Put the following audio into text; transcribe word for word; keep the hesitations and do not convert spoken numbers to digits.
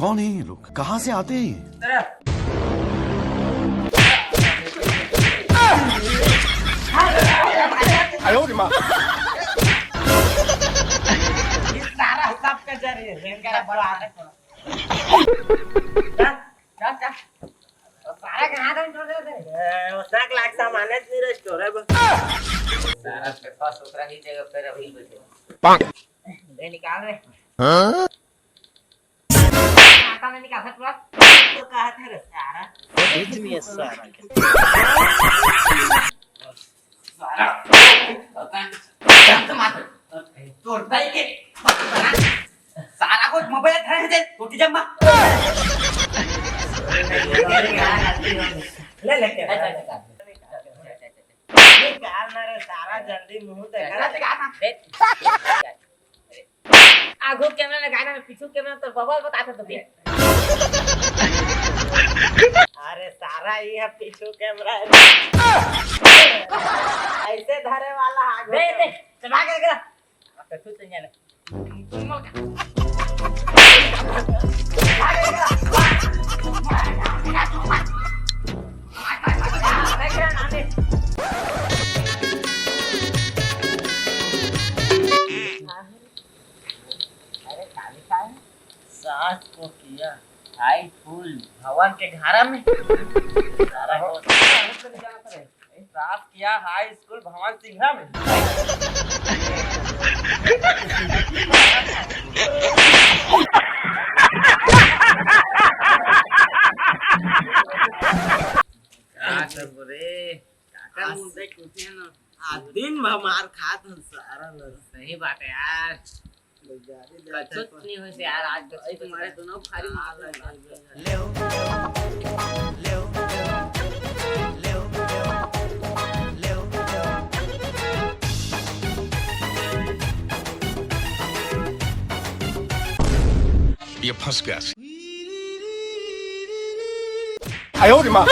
कौन है ये लोग, कहाँ से आते हैं ये? सारा सब का जर है, रेंगरा बड़ा आ रहा है। चल, चल, चल। सारा कहाँ था, छोड़ दे, दे। ए, वो साग लाग सामान है, नहीं रे, स्टोर है बस। सारा पेपर सुथरा ही जगह पे रही बचे। ले निकाल रे। हाँ? आता नहीं निकाल सकता। तो कहा था रे, सारा। बीच में है सारा। सारा। तोड़ता ही के। सारा को मोबाइल धरे है, टूटी जम्मा। ले, ले, ले, ले। निकाल ना रे, सारा जल्दी मुंह देखा। आगू कैमरा लगाना, मैं पीछू कैमरा तो बबल बताते तो फिर। अरे सारा ये है पीछू कैमरा है। ऐसे धरे वाला आगू दे, दे, कैमरा। चला के, के। पीछू से नहीं आने। अरे, काली का है? सास को किया हाई स्कूल भवन के घरा में। सारा को सास किया हाई स्कूल भवन सिंघा में। का करबो रे? काका आज मुंह देख उठे ना। आज दिन भर मार खात हन सारा लोग। सही बात है यार। बेजारी दे कछुत आता नहीं होइस यार, आज कछुत तुम्हारे दोनों भारी मार लग गया। ये फंस गया। आयो रे माँ।